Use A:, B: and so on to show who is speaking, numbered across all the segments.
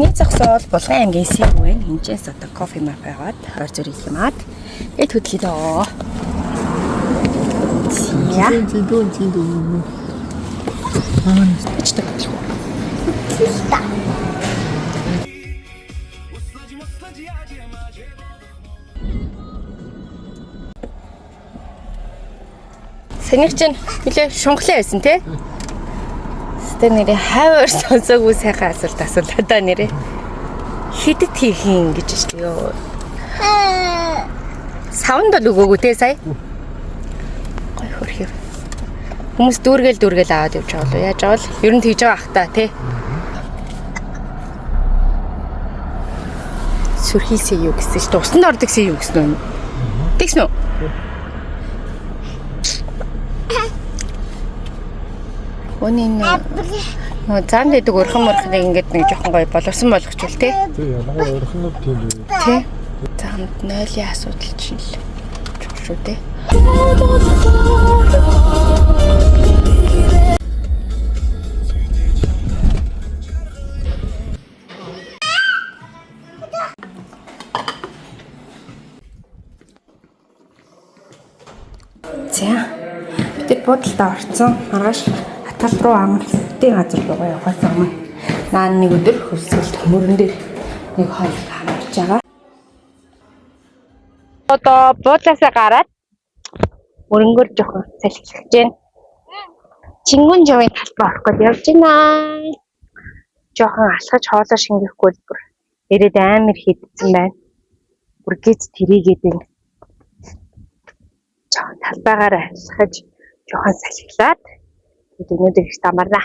A: Эхний зогсоол Булган аймгийн Сив байна. Хинчээс одоо кофе маф аваад ойр зөр их юмад. Тэгээд хөдлөе дөө. За.
B: Зиндүү зиндүү.
A: Ичдэг. Санийх чинь нилээ шунхлаа байсан тий? Тэ нэрээ хайвар сонсоогүй сайхан асуулт асуулаа да нэрээ. Хэдэт хийх юм гэж шүү дээ ёо. Савнд бол өгөөгүй те сая. Гой хөрхив. Хүмүүс дүүргээл дүүргээл аваад явж байгаа болов. Яаж байгаа бол ер нь тэгж байгаа ах та тий. Сүрхийсээ юу гэсэн чинь усанд ордог сэ юу гэсэн үү? Тэгсэн үү? Өний нөгөө зам дэдэг өрхөн мөрхнийг ингээд нэг жоохон гоё боловсон болгочвол тий.
B: Тэг ялангуяа орхинууд тийм үү.
A: Тий. Замд нойлын асуудал чинь л чухал шүү дээ. За. Бид тэр буудалдаа орцсон. Маргааш хатгал руу амралтын газар руугаа явахаас өмнө наа нэг өдөр хөлсөлт мөрөн дээр нэг хоног хамарч байгаа. Одоо буудлаасаа гараад мөрөнгөөр жоохон салхилж байна. Чингүн жавын талбай орох гэж явж байна. Жоохон алхаж хоолоо шингээхгүй л бүр ирээд амар хийдсэн байна. Бүр гиз тэрийгээд байна. Жоохон талбайгаар алхаж жоохон салхилаад тэгээд өнөөдөр их дамарна.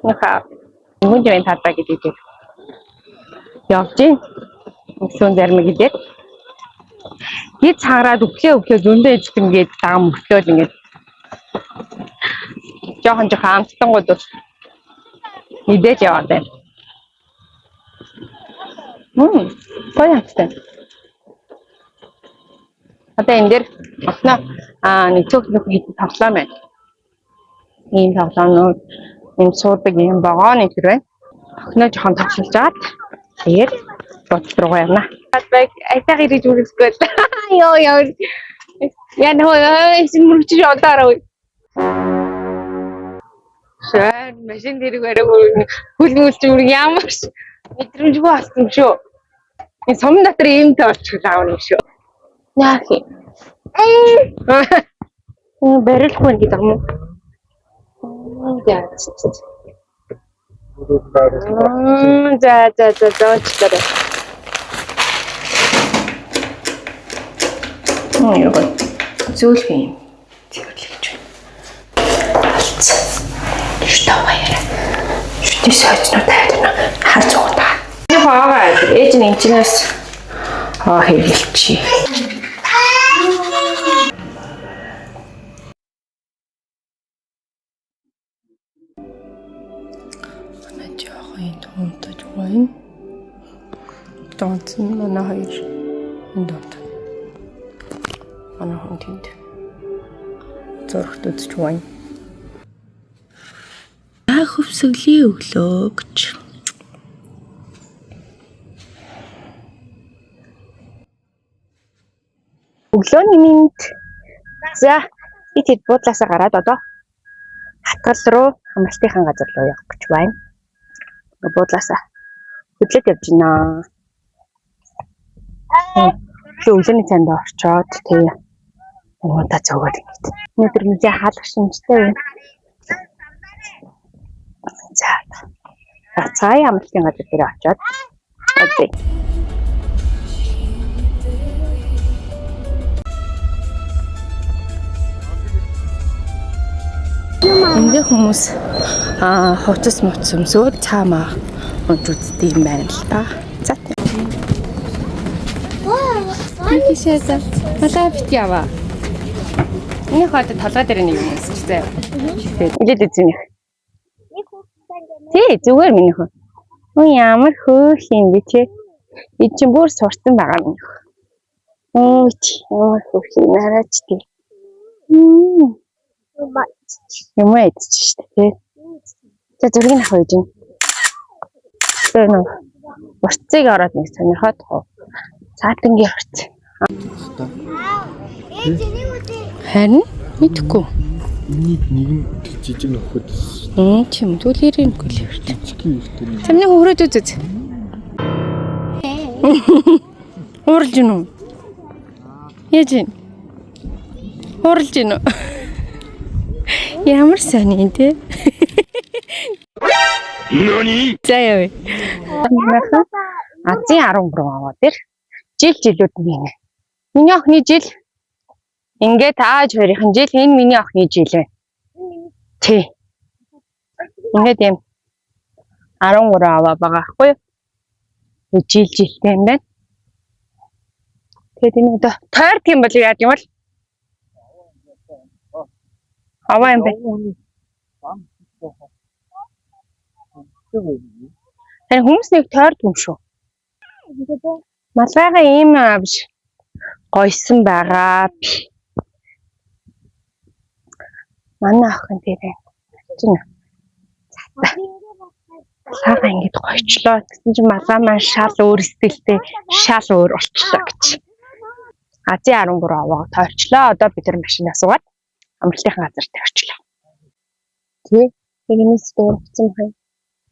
A: Нөхөө Чингүн жавын талбай гэдэг дээр явж гин. Өсөөн зарим гэдэг. Гид цаараад өглөө өглөө зөндөө иждэг ингээд дам мөртлөөл ингээд жоохон жоохон амттангууд бол мэдээж яваад байна. Мм, гоё амттай. Одоо энэ дээр осноо аа нэг цөөх нөх хийх тоглоом байна. Ийм тоглоомнууд, ийм суудаг ийм вагон энэ төр байна. Охиноо жоохон тоглож аваад тэгээд бодол руугаа явна. Талбайг айтаа ирэж үргэлжлэхгүй л. Йоо ёо. Яа нөө эсэн мөрөж одоорой. Шэн машин дэрэг бариаг хөл мөлч бүр ямар ч мэдрэмжгүй болсон юм шүү. Энэ сум дотор ийм тоолчих аавна юм шүү. Яах юм? Барилахгүй гэдэг юм уу? За. За за за за уучлаарай. Юу зөөлхөн юм. Цэвэрлэгч байна. Алц. Штаа баяра. Шүтээ сойцноо тавиад байна. Хар цугт та. Энэ хоогоо ээж нь энэчнээс хоо хэрэгэлчихье. Манай жоохон энэ дуунтаж байна. Дуунц нь манай хоёр энэ дуунт. Манай хүн тэнд зурагт үзэж байна. Аа хөвсгөлийн өглөө гэж. Өглөөний минь. За би тэд буудлаасаа гараад одоо хатгал руу хамралтынхаа газар руу явах гэж байна. Буудлаасаа хөдлөд явж байна. Тэгээ өглөөний цайнд орчоод тэгээ уута зөөгөөд ингээд. Өнөөдөр нэлээ хаалх шинжтэй байна. За. Цаая амралтын газар дээр очиод үзье. Ингээ хүмүүс аа хувцас муц өмсөөд цаамаа унж үздэг юм байна л та. За. Тийшээ. Малаа бит яваа. Энэ хаад толгой дээр нэг юм өмсчих заяа. Тэгээд ингээд үзье. Тий, зүгээр миний хөө. Өө ямар хөөх юм бэ те. Энд чинь бүр сурцсан байгаа юм. Өө чи ямар хөөх юм араач тий. Мм. Юм идчих шүү дээ. За зургийг авах гэж байна. Тэгээ нэг урцыг ороод нэг сонирхоод хуу. Цаатангийн урц. Харин мэдэхгүй.
B: Энийг нэгэн тэр жижиг нөхөд
A: Тийм түлхэр юм гэл өрт.
B: жижиг ихтэй.
A: Тамны хөрөөд үз. Ууралж гин үү? Яаж юм? Ууралж гин үү? Ямар сони те?
C: 何
A: За яв. Азийн 13 аваа тэр жил жилүүд нь юм. Миний охины жил ингээд тааж хоёрын жил энэ миний охины жил байна. Тий. Ингээд юм 13 аваа байгаа байхгүй юу? Тэг жил жилтэй юм байна. Тэгээд энэ одоо тойрд юм бол яа юм бол? Аваа юм байна. Харин хүмүүс нэг тойрд юм шүү. Малгайгаа ийм биш гойсон байгаа. Манай охин тэр чинь малгайгаа ингэж гойчлоо. Тэгсэн чинь малгай маань шал өөр стилтэй шал өөр болчлоо гэж. Азийн 13 аваа тойрчлоо. Одоо бид нар машинаа суугаад амралтын газар тойрчлоо. Тий. Тэгнээс дуурсан байна.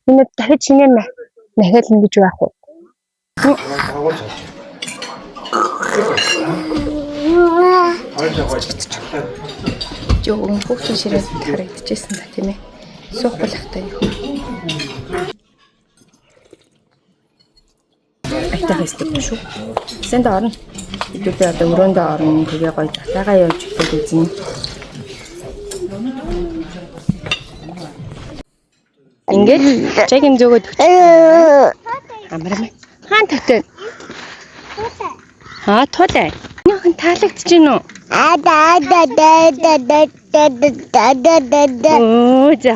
A: Энэ дахиж шинээр нахиал ингэж байх уу? Жогон хүүхдийн ширээ харагдчихсэн ба тийм ээ. Суух болохтой юм. Айтаа хэсдэг юм шүү. Сэнд орно. Хэдүүлээ одоо өрөөндөө орно. Тэгээ гоё затаагаа явж эхлэх үзнэ. Ингээд чаг юм зөөгөөд амармаа. Хаан тавтай. Аа тулай. Нөхөн таалагдж гин үү?
D: Да да да да да да да да да да.
A: Оо за.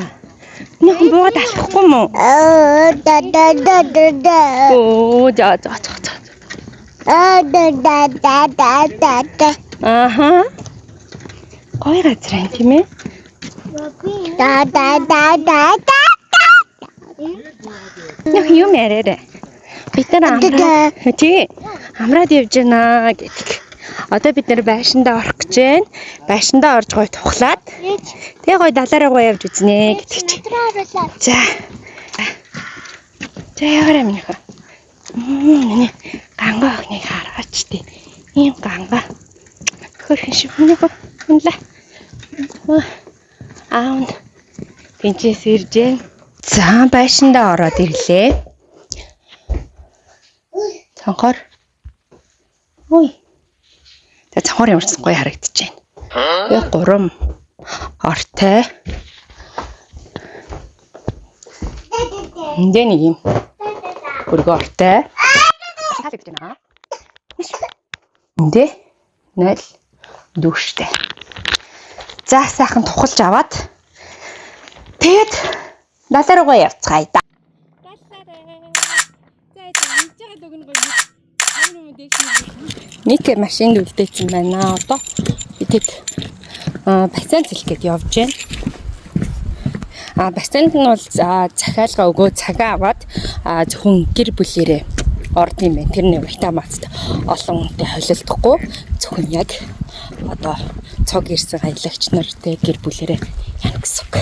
A: Нөхөн буугаад алхахгүй мó?
D: Оо да да да да да.
A: Оо за за за за.
D: Аа да да да да да да.
A: Ааха. Гоё газар юм тийм ээ.
D: Да да да да да.
A: Нөх юм яриарай. Бид нар амраад тий амраад явж байна гэдэг. Одоо бид нар байшиндаа орох гэж байна. Байшиндаа орж гоё тухлаад тэгээ гоё далаараа гоё явж үзнэ гэдэг чи. За. За яваарай минийхөө. Миний ганга охиныг хараач тий. Ийм ганга. Хөрхэн шиг минийхөө. Унлаа. Аав нь тэнцээс ирж байна. За байшиндаа ороод ирлээ. Цонхоор. Ой. За цонхоор ямарсан гоё харагдаж байна. Тэгээ гурван ортой. Энд нэг юм өргөө ортой. Таалагдж байна. Эндээ 0 дүүштэй. За сайхан тухалж аваад тэгээд далаа руугаа явцгаая да. Микэ машинд үлдээсэн байна. Одоо бид бацаан цэлэх гээд явж байна. А бацаанд нь бол захиалга өгөө цагаа аваад зөвхөн гэр бүлэрээ орд юм байна. Тэр нэг витамац олон хүнтэй холилдохгүй зөвхөн яг одоо цог ирсэн аялагч нартай гэр бүлэрээ яана гэсэн үг.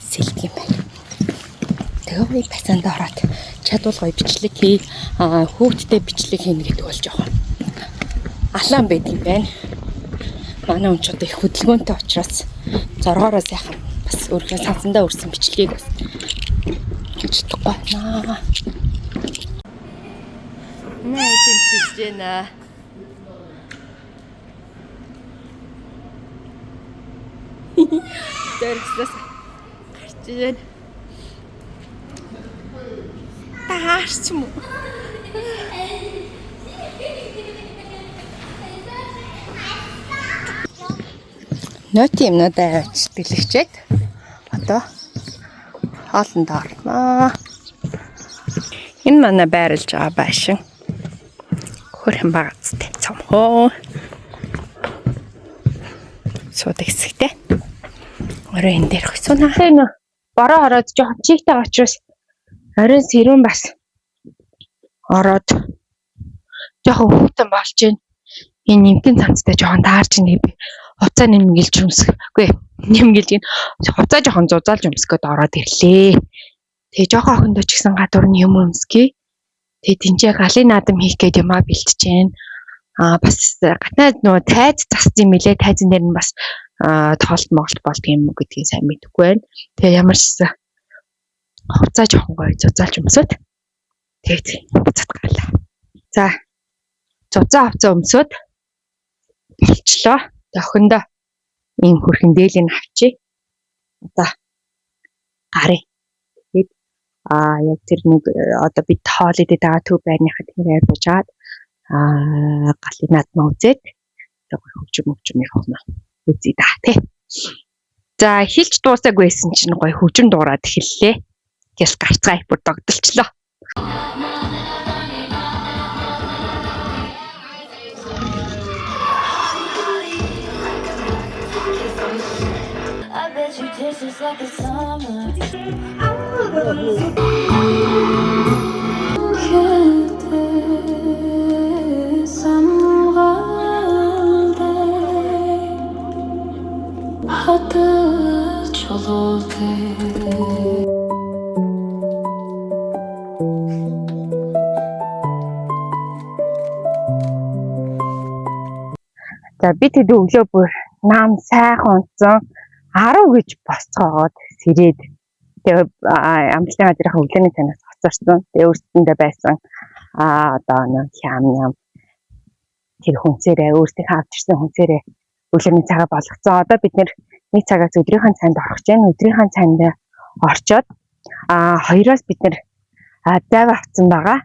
A: Сэлдэг юм байна. Тэгээ гоё бацаанд ороод чадвал гоё бичлэг хий. Хүүхдтэй бичлэг хийнэ гэдэг бол жоохон алаан байд юм байна. Манай хүн ч одоо их хөдөлгөөнтэй учраас зоргоороо сайхан бас өөрийнхөө сансандаа өрсөн бичлэгийг бас хийж чадахгүй байна. Нэ тийм хийж байна. Дөрвсөөс гарч ирэн. Та хаарч юм уу? Ноти юмнуудаа авч бэлэгчээд одоо хоолнд орно. Энэ манай байрлаж байгаа байшин. Хөрхэн багцтай цомхоо. Суудаг хэсэгтэй. Орой энэ дээр хөсөнө. Тэгээ нөө бороо ороод жоохон чигтэй учраас оройн сэрүүн бас ороод жоохон хүйтэн болж байна. Энэ нэмтэн цамцтай жоохон таарч нэг би хуцаа нэмгэлж өмсөх. Үгүй нэмгэлж гин хуцаа жоохон зузаалж өмсөх гээд ороод ирлээ. Тэгээ жоохон охиндоо ч гэсэн гадуур нь юм өмсгий. Тэгээ тэнцээ галын наадам хийх гээд юмаа бэлтэж байна. Аа бас гаднаа нөгөө тайз зассан юм билээ. Тайзан дээр нь бас тоолт моголт болдго юм уу гэдгийг сайн мэдэхгүй байна. Тэгээ ямар ч гэсэн хуцаа жоохон гоё зузаалж өмсөд тэгээд буцаад гарлаа. За зузаан хувцас өмсөд болчлоо. Тэгээ охиндоо ийм хөрхэн дээлийг авчи. Одоо гарыг. Тэгээд яг тэр нэг одоо бид хоол идээд байгаа төв байрныхаа тэр байр бужаад галын наадмаа үзээд тэгээ хөгжим хөгжим явах нь үзье да тий. За хэлж дуусаагүй байсан чинь гоё хөгжим дуурайд эхэллээ. Тэгээс гарцгаа бүр догдолчлоо.
C: I bet you taste just like the summer.
A: За би тэд өглөө бүр нам сайхан унтсан 10 гэж босцоогоод сэрээд тэгээ амтлын газрынхаа өглөөний цайнаас хоцорсон. Тэгээ өөрсдөндөө байсан одоо нэг хям ям тэр хүнсээрээ өөрсдийнхээ авчирсан хүнсээрээ өглөөний цагаа болгоцсон. Одоо бид нэг цагаас өдрийнхөө цайнд орох гэж байна. Өдрийнхөө цайнд орчоод хоёроос бид нэр зайв авцсан байгаа.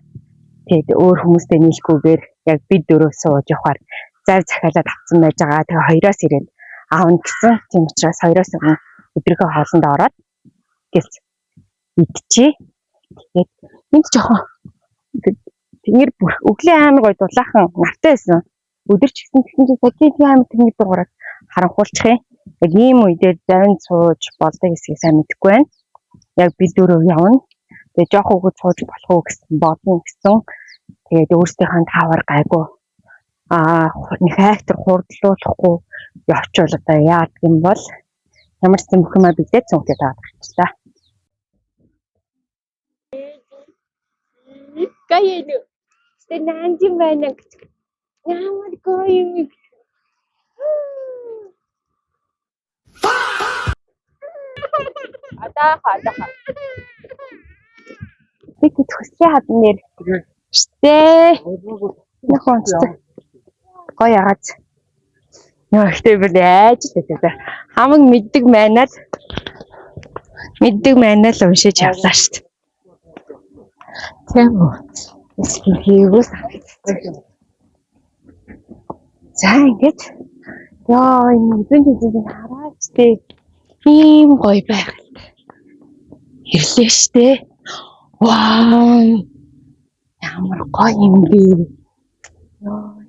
A: Тэгээд өөр хүмүүстэй нийлэхгүйгээр яг бид дөрөв сууж явахаар зайв захиалаад авцсан байж байгаа. Тэгээ хоёроос ирээд аавна гэсэн. Тийм учраас хоёроос өмнө өдрийнхөө хоолнд ороод гэлц идчихье. Тэгээд энд жоохон тэнгэр бүр өглөө амар гоё дулаахан нартай байсан. Өдөр ч гэсэн тэгсэн чинь сая тийм амар тэнгэр дугаараад харанхуулчих юм. Яг ийм үе дээр завин сууж болдог хэсгийг сайн мэдэхгүй байна. Яг бид дөрөв явна. Тэгээ жоох хүүхэд сууж болох уу гэсэн бодно гэсэн. Тэгээд өөрсдийнхөө таавар гайгүй нэг хайхтар хурдлуулахгүй явчвал одоо яадаг юм бол ямар ч юм бүх юмаа бэлдээд цүнхтэй таваад гарчлаа. Гаяну. Тэ нанжин байна гэж. Ямар гоё юм. Адааха адааха. Би тэд хөслийн хадан нэр штэ. Нэг онцтой. Гоё ягааз. Нөө ихтэй бүр айж л байсан. Хамаг мэддэг майнаа л мэддэг майнаа л уншиж явлаа штэ. Тийм үү. Хийгээс санагдсан. За ингээд яа энэ үзэн үзэн хараач тээ. Ийм гоё байгальд ирлээ штэ. Вау. Ямар гоё юм бэ. Яа.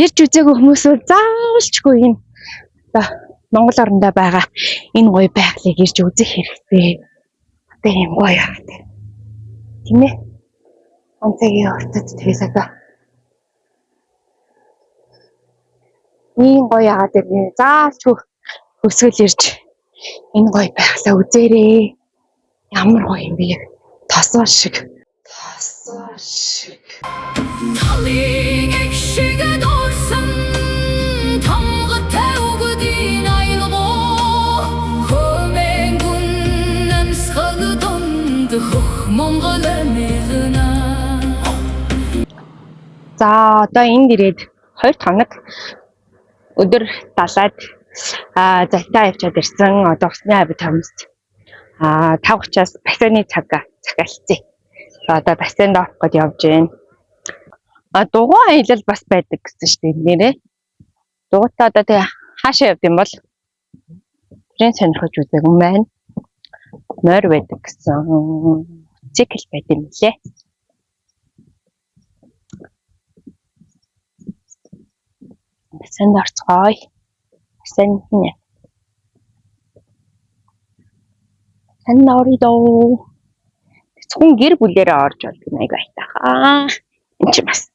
A: Ирж үзээгүй хүмүүс бол заавалчгүй энэ одоо Монгол орондоо байгаа энэ гоё байгалыг ирж үзэх хэрэгтэй. Одоо ийм гоё яа гэдэг. Тийм ээ. Он цагийн уртад тэгэл одоо ийм гоё яагаад гэдэг. Заавалчгүй өсгөл ирж энэ гоё байгалаа үзээрэй. Ямар гоё юм бэ? Тосоо шиг. Тосоо шиг.
C: Талыг их шиг дурсан тамгатай үгдийн аялгоо хөмэнгүн амьсгал дунд хөх Монгол амилна.
A: За одоо энд ирээд 2 хоног өдөр далаад залтаа явчаад ирсэн. Одоо усны авид томст 5:30-аас бассейны цаг захиалцъя. За одоо бассейнд орох гэж явж байна. Дугуй аялал бас байдаг гэсэн шүү дээ нэрээ. Дугуйтаа одоо тэгээ хаашаа явд юм бол тэрийг сонирхож үзег юм байна. Морь байдаг гэсэн. Цикл байд юм лээ. Бассейнд орцгоё. Бассейн хинэ. Бассейнд оръё доо. Зөвхөн гэр бүлээрээ орж болдог айгүй айтайхан. Энд чи бас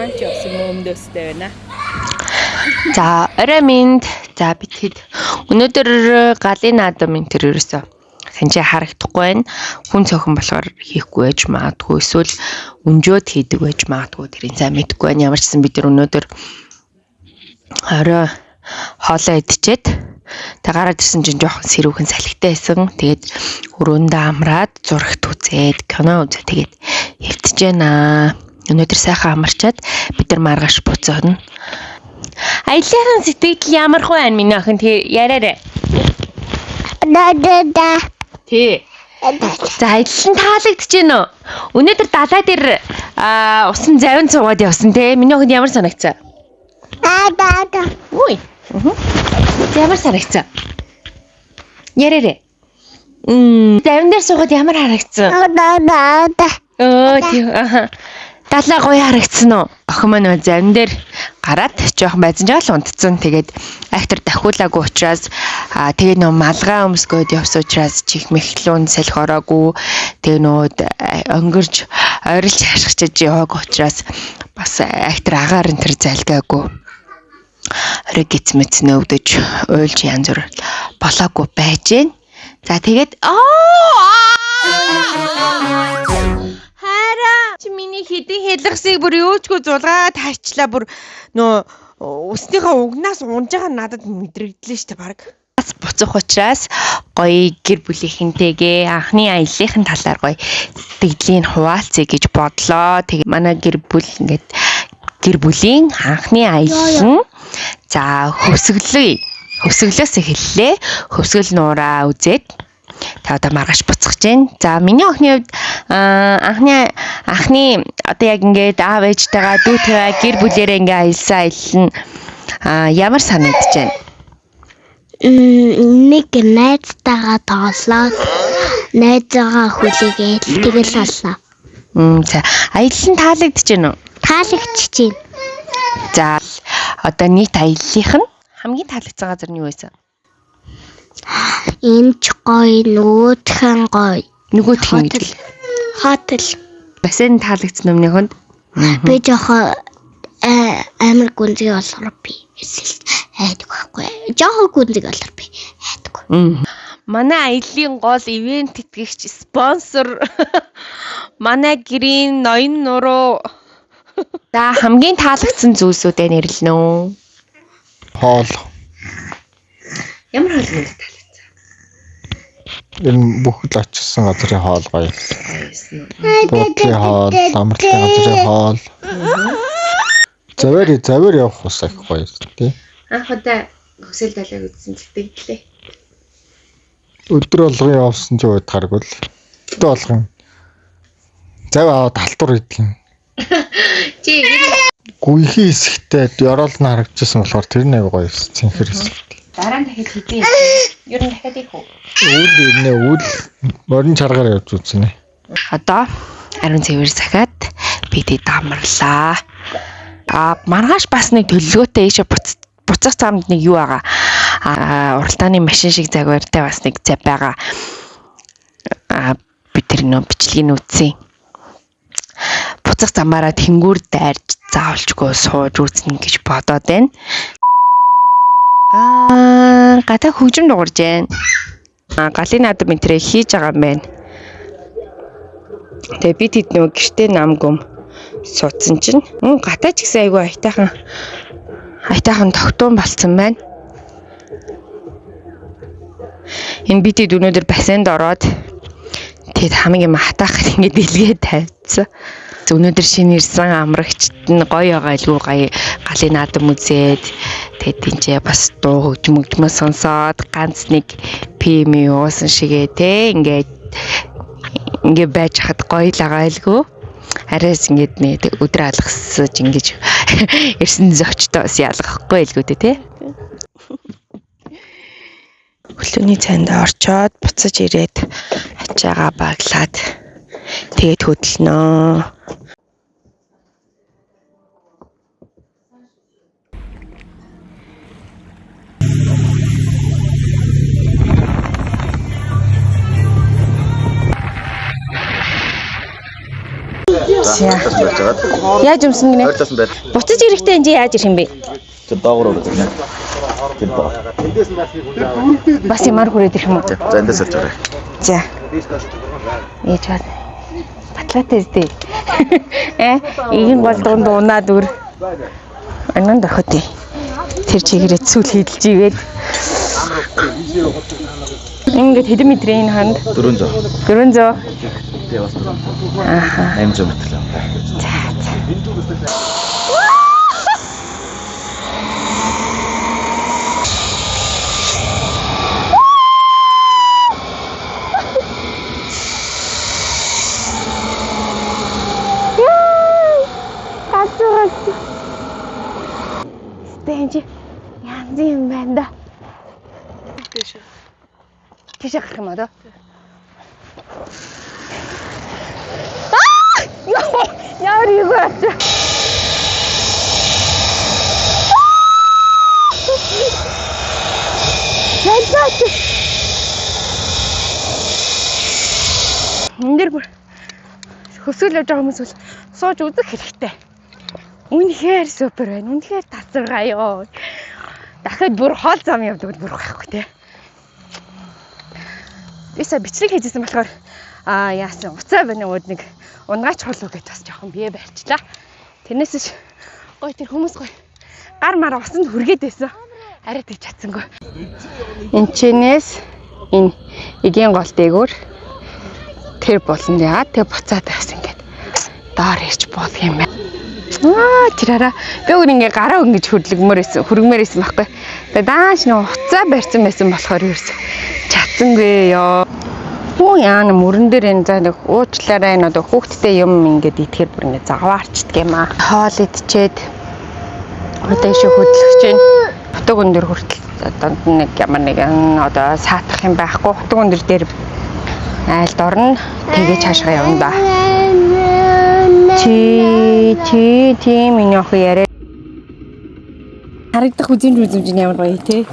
A: Анч явсан мөмдөстэй байна. За, орой минь. За, бид хэд өнөөдөр галын наадам энэ төр ерөөсөө санчаа харагдахгүй байна. Хүн цөөхөн болохоор хийхгүй байж магадгүй эсвэл өнжөөд хийдэг байж магадгүй тэрийг сайн мэдэхгүй байна. Ямар ч гэсэн бид нар өнөөдөр орой хоолоо идчихэд тэг гараад ирсэн чинь жоохон сэрүүхэн салхитай байсан. Тэгээд өрөөндөө амраад зурагт үзээд кино үзээ тэгээд хэвтэж байна. Өнөөдөр сайхан амарчаад бид нар маргааш буцаана. Аяллахын сэтгэл ямар хөө байна миний охин тий яриарай.
D: Да да да.
A: Тий. За аялал нь таалагдж байна уу? Өнөөдөр далай дээр усан завин цугаад явсан те. Миний охинд ямар санагцсан?
D: Да да да.
A: Үгүй. Ямар санагцсан? Яриарай. Завин дээр суугаад ямар харагдсан?
D: Да да да.
A: Өө тий. Аха. Далай гоё харагдсан уу? Охин маань бол завин дээр гараад жоохон байзан жаал унтцсан. Тэгээд актер дахиулаагүй учраас тэгээ нөө малгай өмсгөөд явсан учраас чих мэхлүүн салхи ороогүй. Тэгээ нөө өнгөрж орилж хашгичж яваагүй учраас бас актер агаар энэ төр залгаагүй. Орой гиц мэц нөвдөж уйлж янз бүр болоогүй байж гэн. За тэгээд Хайраа чи миний хэдэн хэлгсийг бүр юучгүй зулгаад хайчлаа бүр нөө усныхаа угнаас унж байгаа надад мэдрэгдлээ штэ баг. Бас буцах учраас гоё гэр бүлийнхэнтэйгээ анхны аяллахын талаар гоё сэтгэлийн хуваалцъя гэж бодлоо. Тэгээ манай гэр бүл ингээд гэр бүлийн анхны аялал нь за хөвсгөлөө хөвсгөлөөс эхэллээ. Хөвсгөл нуураа үзээд та одоо маргааш буцах гэж байна. За миний охины хувьд анхны одоо яг ингээд аав ээжтэйгээ дүүтэйгээ гэр бүлээрээ ингээд аялсан аялал нь ямар санагдаж байна?
D: Нэг найзтайгаа тоглоод найзаагаа хүлээгээд тэгэл боллоо.
A: За аялал нь таалагдж байна уу?
D: Таалагдчихэв.
A: За одоо нийт аяллах нь хамгийн таалагдсан газар нь юу байсан?
D: Энэ ч гоё, нөгөөх нь гоё.
A: Нөгөөх нь гэдэг.
D: Хотел.
A: Бассейн таалагдсан өмнөх хүнд.
D: Би жоохон амар гүнзгий болохоор би эсэл айдаг байхгүй. Жоохон гүнзгий болохоор би айдаг.
A: Манай аяллаа гол ивент тэтгэгч спонсор манай гэрийн ноён нуруу. За хамгийн таалагдсан зүйлсүүдээ нэрлэнэ үү?
B: Хоол.
A: Ямар хоол минь таалагдсан?
B: Ер нь бүх л очсон газрын хоол гоё.
A: Байсан уу?
B: Буудлын хоол, амралтын газрын хоол. Заваар явах бас их гоё тий.
A: Анх удаа хөсөл далайг үзсэн сэтгэлээ.
B: Өдөр болгон явсан ч уйдгаргүй л. Өдөр болгон зав аваад алтур идэх юм.
A: Чи
B: Гүйхий хэсэгтээ ёроол нь харагдчихсан болохоор тэр нь аягүй гоё цэнхэр хэсэгт.
A: дараа нь дахиад хэдий. Ер нь дахиад их үү?
B: Үл ирнэ үл морин чаргаар явж үзнэ.
A: Одоо ариун цэвэр захиад бид хэд амарлаа. Маргааш бас нэг төлөвлөгөөтэй ийшээ буцах замд нэг юу байгаа. Уралдааны машин шиг загвартай бас нэг зав байгаа. Би тэр нөө бичлэгийг үзсэн. Буцах замаараа тэнгүүр дайрж заавалчгүй сууж үзнэ гэж бодоод байна. Гадаа хөгжим дуурж байна. Галын наадам энэ тэрэ хийж байгаа юм байна. Тэгээ би тэд нөгөө гэртээ нам гүм суудсан чинь гадаа ч гэсэн айгүй айтайхан тогтуун болцсон байна. Энэ би тэд өнөөдөр бассейнд ороод тэгэд хамгийн юм хатаах ингэ дэлгээ тавьчихсан. Өнөөдөр шинэ ирсэн амрагчд нь гоё байгаа илгүй гоё галын наадам үзээд тэгээд тэнцээ бас дуу хөгжим хөгжмөө сонсоод ганц нэг пим уусан шигээ те ингээд ингээ байж хад гоё л байгаа илгүй. Арайс ингээд нэг өдөр алгасаж ингэж ирсэн зочдоо бас ялгахгүй илгүй те. Хөлөөний цайндаа орчоод буцаж ирээд ачаагаа баглаад тэгээд хөдөлнө. За. Яаж өмсөн гинэ?
E: Ойртосон байл.
A: Буцаж ирэхдээ энэ яаж ирэх юм бэ?
E: Тэр доогоор өргөх нэ. Тэр доор.
A: Бас ямар хүрээд ирэх юм уу?
E: За эндээс орж гараа.
A: За. Ээж бат. Батлаатай зү. Э, ийм гол дунд унаад үр. Анан дохиот. Тэр чигээрээ цүл хийдэлж игээд. Ингээд хэдэн метрийн энэ ханд?
E: 400.
A: 400.
E: Тэгээ бас 400. Ааха. 800 метр л юм байна.
A: Гацуу гацуу. Стэнж янз юм байна да. Тийш. Тийш гарах юм аа дөө. Аа! Ямар юу ачаа. Яллаач. Энэ дэр бүр хөсөөл явж байгаа хүмүүс бол сууж үзэх хэрэгтэй. Үнэхээр супер байна. Үнэхээр тасаргаа ёо. Дахиад бүр хол зам явдаг бол бүр байхгүй те. Би сая бичлэг хийжсэн болохоор аа яасан уцаа байна ууд нэг унгаач холуу гэж бас жоохон бие барьчлаа. Тэрнээс ш гой тэр хүмүүс гой гар мар усанд хүргээд байсан. Арай тэгж чадсангүй. Энд чинээс энэ эгийн гол дээгүүр тэр булан яа тэг буцаад бас ингээд доор ирж буудаг юм байна. Аа тэр хараа би өөр ингээ гараа ингэж хөдлөгмөр байсан хөргмөр байсан байхгүй. Тэгээ дааш нэг хуцаа барьсан байсан болохоор ерөөс чадсангүй ёо. Хүү яана мөрөн дээр энэ за нэг уучлаарай энэ одоо хүүхдтэй юм ингээд идэхээр бүр ингээ загваарчдаг юм аа. Хоол идчихэд одоо ишээ хөдлөх чинь хутаг өндөр хүртэл одоо нэг ямар нэгэн одоо саатах юм байхгүй хутаг өндөр дээр айлд орно тэгээ цаашгаа явна да. Чи чи тийм миний охин яриа. Харагдах үзэмж үзэмж нь ямар гоё те.